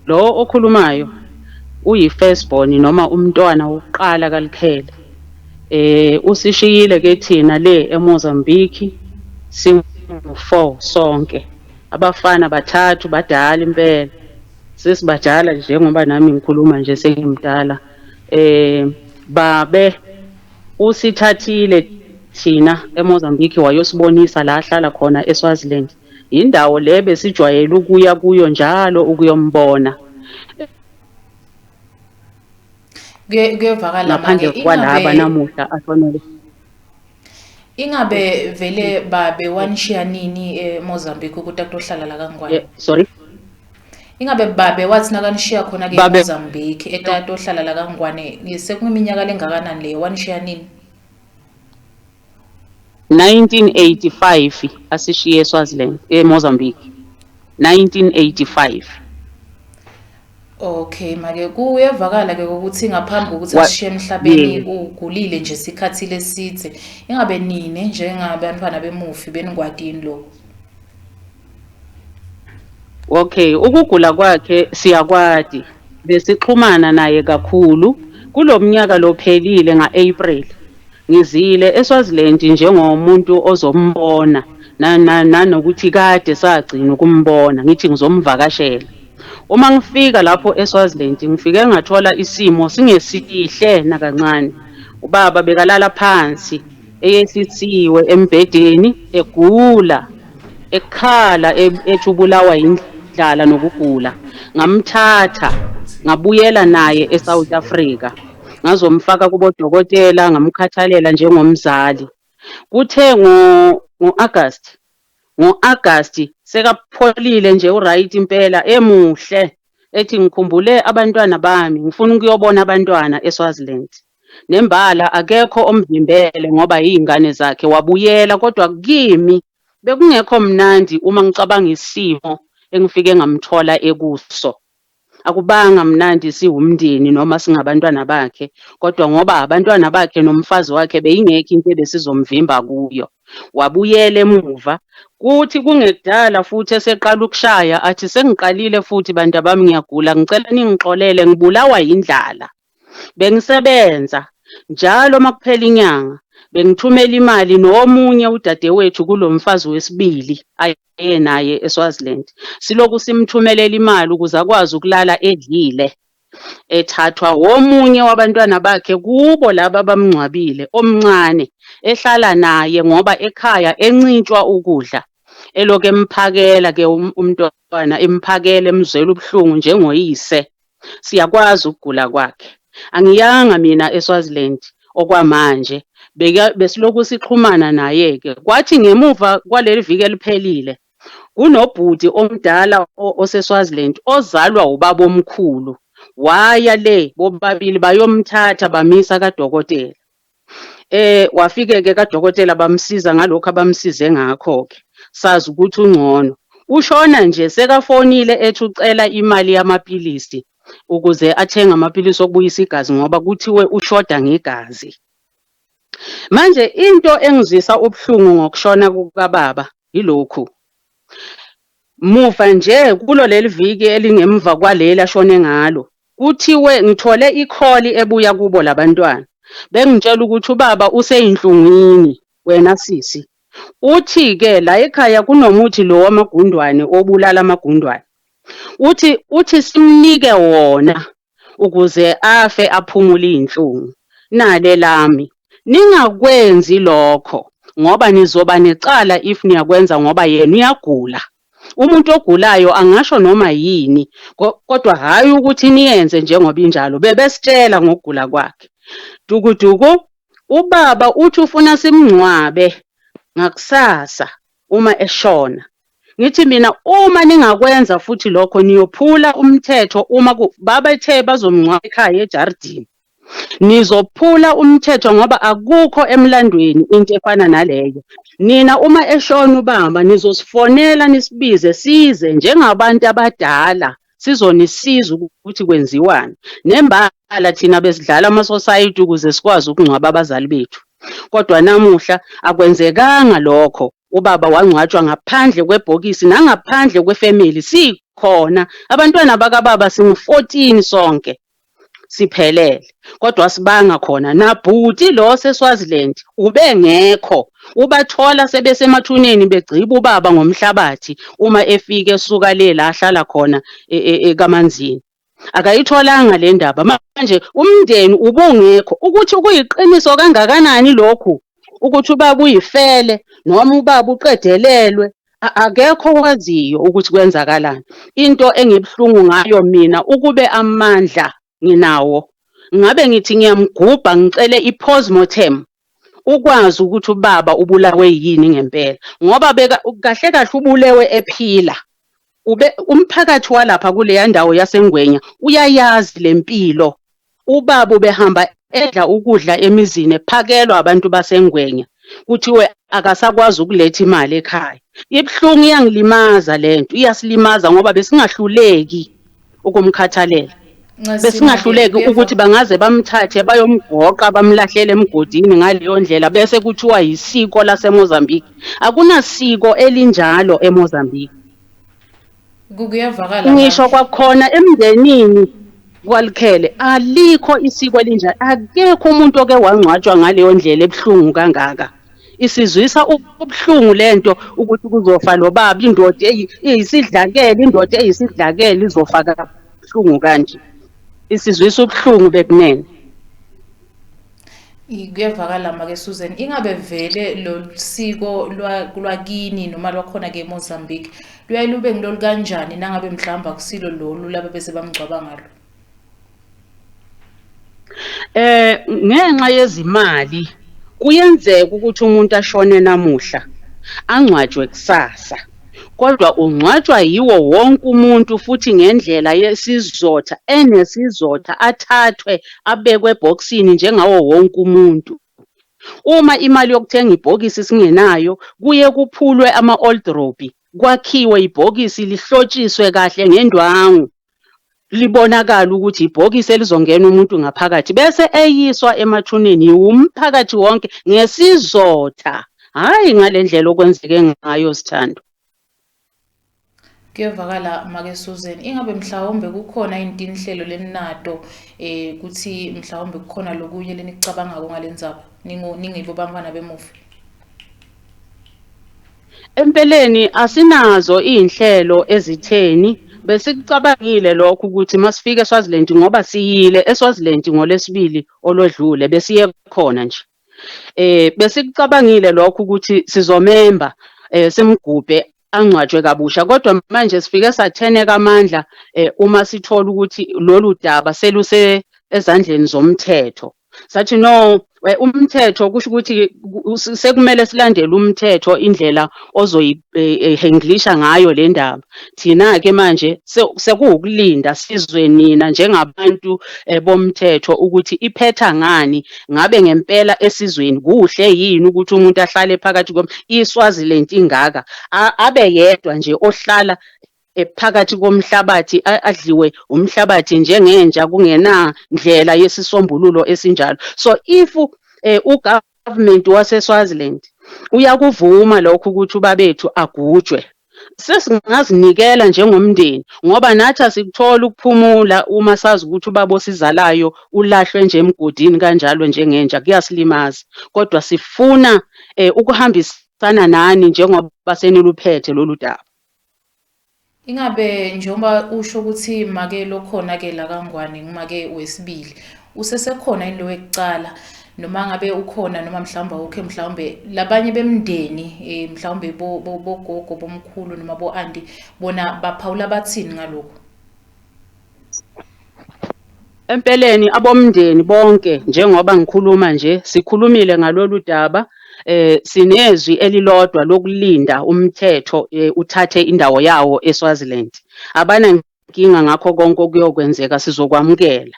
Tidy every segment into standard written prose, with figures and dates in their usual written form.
Lo okhulumayo uyi-first born noma umntwana wokuqala kaLukhele. Usishiyile ke thina le eMozambique singu-4 sonke. Abafana bathathu badala impela. Sesibadala njengoba nami ngikhuluma nje sengimdala. Babe usithathile thina eMozambique wayosibonisa la ahlala khona eSwaziland. Indawo le besijwayele ukuya kuyo njalo ukuyombona. Kuyevakala ngaphandle make kwalaba ingabe namuhla ashonele. Ingabe vele babe wanishiya nini eMozambique ukuthi akutohlala la kaNgwane? Sorry. Ingabe babe wathi nakanishiya khona ke Babe eMozambique etatohlala la kaNgwane sekuyiminyaka lengakanani leyo, wanishiya nini? 1985 asishiye eSwaziland, eMozambique. 1985. Okay, make kuyevakala ke ukuthi ngaphambi kokuthi asishiye emhlabeni ugulile nje isikhathi lesithe. Ingabe nine njengabantwana bemufi beningwadini lokho? Okay, ukugula kwakhe siyakwati. Besixhumana naye kakhulu kulomnyaka lophelile nga-April. Ngizile eSwaziland njengomuntu ozombona nanokuthi kade sagcina ukumbona, ngithi ngizomvakashela. Uma ngifika lapho eSwaziland ngifike ngathola isimo singesihle nakancane. Ubaba bekalala phansi eyehlisiwe embhedeni egula, ekhala ethi ubulawa yindlala nokugula. Ngamthatha ngabuyela naye eSouth Africa, ngazomfaka kubodokotela, ngamkhathalela njengomzali. Kuthe ngo-August, ngo-August sekapholile nje, uright impela, emuhle, ethi ngikhumbule abantwana bami, ngifuna ukuyobona abantwana eSwaziland. Nembala akekho omvimbele ngoba yizingane zakhe, wabuyela. Kodwa kimi bekungekho mnandi uma ngicabanga isimo engifike ngamthola ekuso. Akubanga mnandi siwumndeni noma singabantwana bakhe, kodwa ngoba abantwana bakhe nomfazi wakhe beyingekho into ebesizomvimba kuyo. Wabuyela emuva, kuthi kungekudala futhi eseqala ukushaya athi sengiqalile futhi bantu bami, ngiyagula, ngicela ningixolele, ngibulawa yindlala. Bengisebenza njalo makuphela inyanga bengithumela imali nomunye udadewethu kulo mfazi wesibili aye naye eSwaziland. Siloku simthumelela imali ukuze akwazi ukulala edlile. Ethathwa womunye wabantwana bakhe kubo laba abamngcwabile omncane, ehlala naye ngoba ekhaya encintshwa ukudla. Elokhu emphakela ke umntwana, emphakela, emzwela ubuhlungu njengoyise. Siyakwazi ukugula kwakhe. Angiyanga mina eSwaziland okwamanje, besilokhu sixhumana naye-ke. Kwathi ngemuva kwaleli viki eliphelile, kunobhuti omdala oseSwaziland ozalwa ubaba omkhulu, waya le bobabili bayomthatha bamisa kadokotela. Wafike-ke kadokotela bamsiza ngalokhu abamsize ngakho-ke, sazi ukuthi ungcono. Ushona nje sekafonile ethi ucela imali yamapilisi ukuze athenge amapilisi okubuyisa igazi ngoba kuthiwe ushoda ngegazi. Manje into engizwisa ubuhlungu ngokushona kukababa yilokhu. Muva nje kulo leli viki elingemva kwaleli ashone ngalo, kuthiwe ngithole i-call ebuya kubo labantwana. Bengitshela ukuthi ubaba useyinhlungwini wena sisi. Uthi-ke la ekhaya kunomuthi lo wamagundwane obulala amagundwane. Uthi simnike wona ukuze afe aphumule iy'nhlungu. Nale lami, ningakwenzi lokho ngoba nizoba necala if niyakwenza ngoba yena uyagula. Umuntu ogulayo angasho noma yini, kodwa hhayi ukuthi niyenze njengoba injalo. Bebesitshela ngokugula kwakhe. Dukuduku, ubaba uthi ufuna simngcwabe ngakusasa uma eshona. Ngithi mina uma ningakwenza futhi lokho niyophula umthetho. Uma babethe bazomngcwaba ekhaya ejardini, nizophula umthetho ngoba akukho emlandweni into efana naleyo. Nina uma eshona ubaba nizosifonela nisibize size njengabantu abadala sizonisiza ukuthi kwenziwani. Nembala thina besidlala ama-society ukuze sikwazi ukungcwaba abazali bethu. Kodwa namuhla akwenzekanga lokho. Ubaba wangcwatshwa ngaphandle kwebhokisi nangaphandle kwefamily. Khona abantwana bakababa singu-14 sonke siphelele, kodwa sibanga khona. Nabhuti lo seSwaziland ubengekho, ubathola sebesemathuneni begciba ubaba ngomhlabathi uma efika esuka le la ahlala khona ekaManzini. Akayitholanga le ndaba. Manje umndeni ubungekho ukuthi kuyiqiniso kangakanani lokhu ukuthi ubaba uyifele noma ubaba uqedelelwe, akekho owaziyo ukuthi kwenzakalani. Into engibuhlungu ngayo mina, ukube amandla nginawo, ngabe ngithi ngiyamgubha ngicele i-postmortem ukwazi ukuthi ubaba ubulawe yini ngempela, ngoba beka kahle kahle ubulewe ephila. Ube umphakathi walapha kuleya ndawo yaseNgwenya uyayazi lempilo. Ubaba ubehamba edla ukudla emizini ephakelwa abantu baseNgwenya, kuthiwe akasakwazi ukuletha imali ekhaya. Ibuhlungu, iyangilimaza lento, iyasilimaza ngoba besingahluleki ukumkhathalela. Besingahluleki ukuthi bangaze bamthathe bayomgoqa bamlahlele emgodini ngaleyo ndlela, bese kuthiwa yisiko laseMozambique. Akunasiko elinjalo eMozambique. Kuyavakala. Ngisho kwakhona emndenini kwaLukhele alikho isiko elinjalo. Akekho umuntu oke wangcwatshwa ngaleyo ndlela ebuhlungu kangaka. Isizwisa ubuhlungu lento ukuthi kuzofa lo baba, indoda eyisidlakela, indoda eyisidlakela izofa kabuhlungu kanje. Isizwisa ubuhlungu bekunene. Kuyevakala make Susan, ingabe vele lo siko lwakini noma lwakhona ke eMozambique luyaye lube ngilolu kanjani nangabe mhlawumbe akusilo lolu laba bese bamgcwaba ngalo? Ngenxa yezimali kuyenzeka ukuthi umuntu ashone namuhla angcwatshwe kusasa, kodwa ungcwatshwa yiwo wonke umuntu futhi ngendlela yesizotha enesizotha, athathwe abekwe ebhokisini njengawo wonke umuntu. Uma imali yokuthenga ibhokisi singenayo, kuye kuphulwe ama-old robe, kwakhiwe ibhokisi lihlotshiswe kahle ngendwangu, libonakala ukuthi ibhokisi elizongena umuntu ngaphakathi, bese eyiswa emathuneni umphakathi wonke ngesizotha, hhayi ngale ndlela okwenzeke ngayo, sithando. Kuyevakala make Susan, ingabe mhlawumbe kukhona inhlelo leninato kuthi mhlawumbe kukhona lokunye lenicabangako ngalendzaba ningibo bantfwana bemufi? Empeleni asinazo iy'nhlelo ezitheni. Besikucabangile lokho ukuthi masifika eSwaziland, ngoba siyile eSwaziland ngolwesibili olwedlule, besiye khona nje. Besikucabangile lokho ukuthi sizomemba simgubhe angcwatshwe kabusha, kodwa manje sifike satheneka amandla uma sithola ukuthi lolu daba seluse ezandleni zomthetho. Sathi no, umthetho kusho ukuthi sekumele silandele umthetho, indlela ozoyihandlisha ngayo le ndaba. Thina-ke manje sekuwukulinda sizwe nina njengabantu bomthetho ukuthi iphetha ngani. Ngabe ngempela esizweni kuhle yini ukuthi umuntu ahlale phakathi iSwaziland ingaka, abe yedwa nje ohlala phakathi komhlabathi, adliwe umhlabathi njengenja, kungena ndlela yesisombululo esinjalo. So if ugovernment waseSwaziland uyakuvuma lokho ukuthi ubabethu agujwe, sesingazinikela njengomndeni, ngoba nathi asikuthola ukuphumula uma sazi ukuthi ubaba osizalayo ulahlwe nje emgodini kanjalo njengenja, kuyasilimaza. Kodwa sifuna ukuhambisana nani njengoba seniluphethe lolu daba. Ingabe njengoba usho ukuthi make lokhona ke la kaNgwane ngumake wesibili, usesekhona yini lo wekucala, noma ngabe ukhona noma mhlawumbe awukho, mhlawumbe labanye bemndeni mhlawumbe bogogo bomkhulu noma bo-anti bona baphawula bathini ngalokho? Empeleni abomndeni bonke njengoba ngikhuluma nje sikhulumile ngalolu daba. Sinezwi elilodwa lokulinda umthetho uthathe indawo yawo eSwaziland. Abanankinga ngakho konke okuyokwenzeka, sizokwamukela.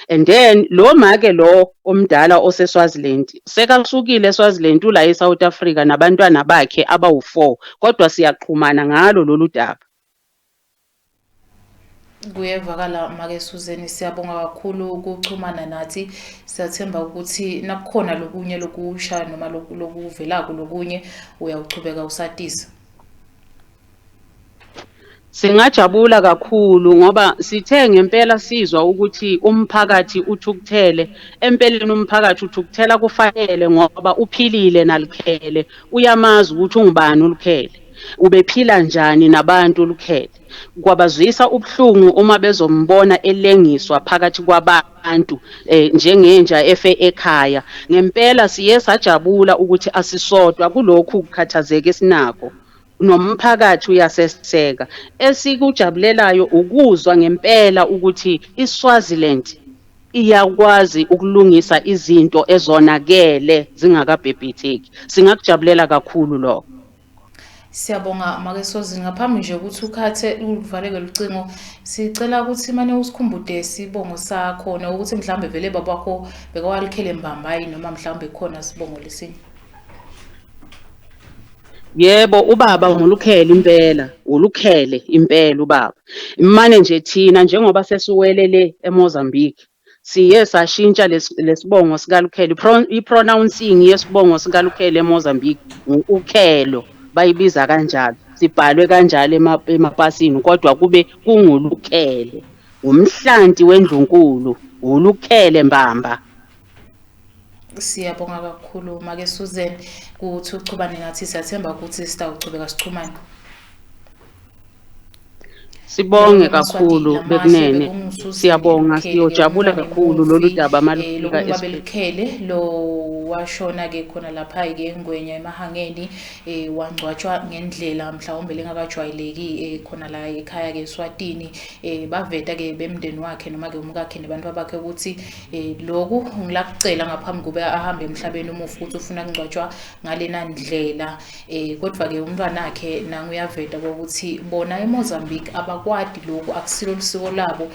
And then lo make lo omdala oseSwaziland sekasukile eSwaziland, ula eSouth Africa nabantwana bakhe abawu-4, kodwa siyaxhumana ngalo lolu daba. Kuyevakala make Susan, siyabonga kakhulu ukuchumana nathi. Siyathemba ukuthi nakukhona lokunye lokusha noma lokuvelako lokunye uyawuchubeka usatisa. Singajabula kakhulu ngoba sithe ngempela sizwa ukuthi umphakathi uthukuthele. Empeleni umphakathi uthukuthela kufanele ngoba uphilile naLukhele, uyamazi ukuthi ungubani uLukhele, ubephila njani nabantu uLukhele. Kwabazwisa ubuhlungu uma bezombona elengiswa phakathi kwabantu njengenja efe ekhaya. Ngempela siye sajabula ukuthi asisodwa kulokhu kukhathazeka esinakho. Nomphakathi uyaseseka. Esikujabulelayo ukuzwa ngempela ukuthi iSwaziland iyakwazi ukulungisa izinto ezonakele zingakabhebhetheki. Singakujabulela kakhulu lokho. Siyabonga make Sozini. Ngaphambi nje ukuthi ukhathe uvaleke lucingo, sicela ukuthi mane usikhumbude sibongo sakho nokuthi mhlawumbe vele babakho bekawalikhele mbambayi noma mhlawumbe khona sibongo lesinye. Yebo, ubaba nguLukhele impela, uLukhele impela ubaba. Mane nje thina njengoba sesiwelele eMozambique, siye sashintsha lesibongo sikaLukhele, i-pronouncing yesibongo sikaLukhele eMozambique uKhelo, bayibiza kanjalo, sibhalwe kanjalo emapasini kodwa kube kunguLukhele. Umhlanti wendlunkulu, uLukhele Mbamba. Siyabonga kakhulu make Susan ukuthi uchubane nathi, siyathemba ukuthi sitawuchubeka sichumane. Sibonge kakhulu bekunene, siyabonga, siyojabula kakhulu lolu daba malufika esikhele lo washona ke khona lapha ke eNgwenya eMahangeni, wangcwatshwa ngendlela mhlawumbe lengakajwayeleki khona la ekhaya ke eSwatini. Baveta ke bemndeni wakhe noma ke umkakhe nebantu bakhe ukuthi lokhu ngilakucela ngaphambi kube ahambe emhlabeni umufi ukuthi ufuna kungcwatshwa ngalena ndlela. Kodwa ke umntwana wakhe nangu uyaveta ukuthi bona eMozambique abakwadi lokhu, akusilo lisiko labo,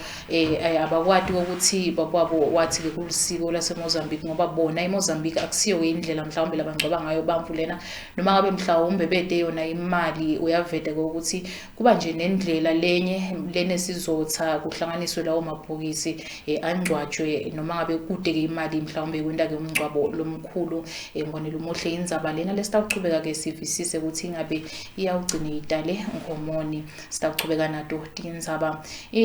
abakwadi ukuthi bakwabo wathi ke kulisiko laseMozambique ngoba bona eMozambique akusiyo indlela mhlawumbe labangcwaba ngayo bamvu lena, noma ngabe mhlawumbe bede yona imali. Uyaveta ukuthi kuba nje nendlela lenye lenesizotha kuhlanganiswe lawo mabhokisi angcwatshwe noma ngabe kude ke imali mhlawumbe kwenta ke umngcwabo lomkhulu. Ngibonela umuhle indzaba lena lesitawuchubeka ke sivisise ukuthi ingabe iyawugcina idale ngomoni. Sitawuchubeka nato tindzaba.